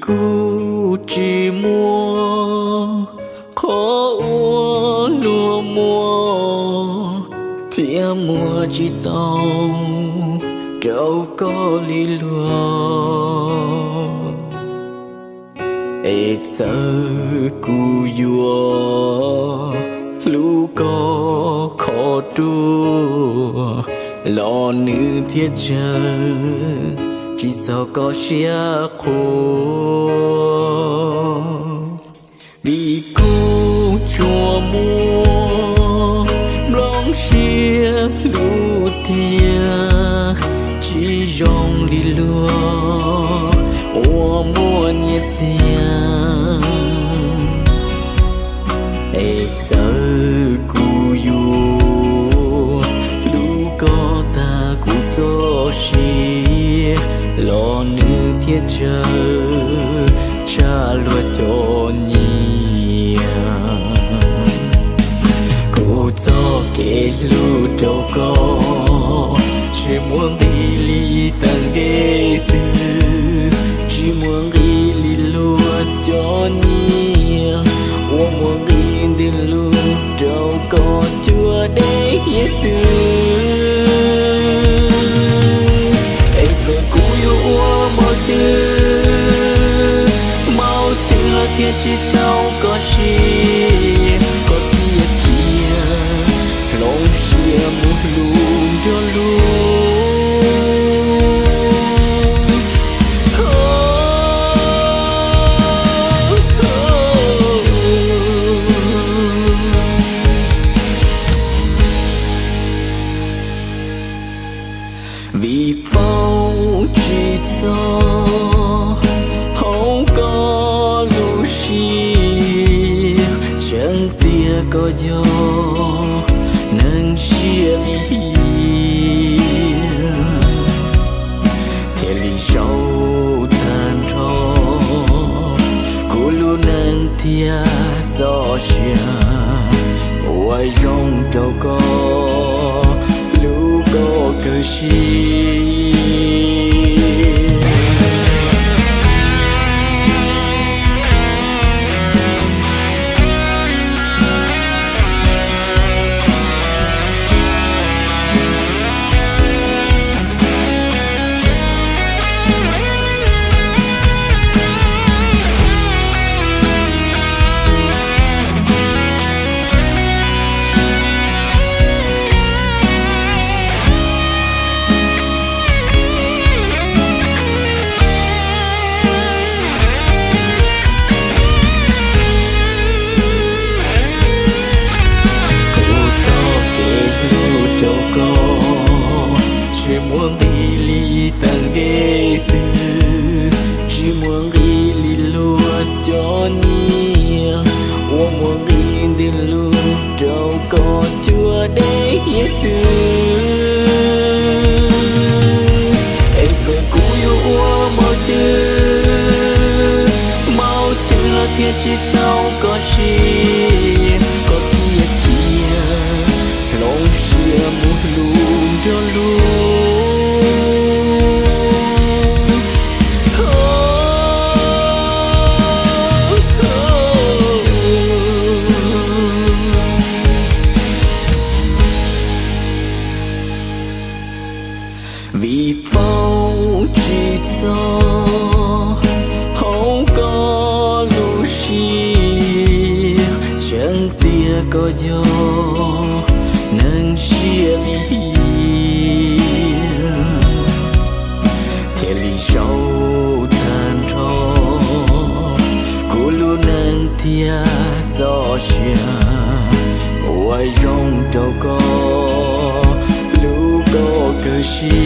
Kuv tsis muaj qhov uas luag muaj, thiab muag tsis tau rau koj li luag. Es txawm kuv yuav hlub koj qhov ruaj los nws thiaj tsawg tsis txog koj siab qhua. Vim kuv tsuas muaj nplooj siab hlub tiag, tsis zoo li luag uas muaj nyiaj txiag. Es txawm kuv yuav hlub koj tag kuv txoj sia los nws thiaj tsawg tshaj luag cov nyiaj. Kuv txoj kev hlub rau koj tsis muaj nqis li tag nqe xwb, tsis muaj nqis li luag cov nyiaj uas muaj nqis ntws lug rau koj cuag dej hiav txwv. Es txawm kuv yuav ua npaum twg, npaum twg los thiaj tsis txaus koj siab, koj thiaj khiav hloov siab mus hlub nrog luag. Vim paub tsis txog hauv koj lub siab, tseeb tiag koj yog neeg siab lim hiam, thiaj li zaum tag nrho kuv lub neej thiab txoj sia uas zoo rau koj, hlub koj kawg siab. Kuv txoj kev hlub rau koj tsis muaj nqis li tag nqe xwb, tsis muaj nqis li luag cov nyiaj uas muaj nqis ntws lug rau koj cuag dej hiav txwv. Es txawm kuv yuav ua npaum twg, npaum twg los thiaj tsis txaus koj siab, koj thiaj khiav hloov siab mus hlub nrog luag. Vim paub tsis txog hauv koj lub siab, tseeb tiag koj yog neeg siab lim hiam, thiaj li zaum tag nrho kuv lub neej thiab txoj sia uas zoo rau koj, hlub koj kawg siab.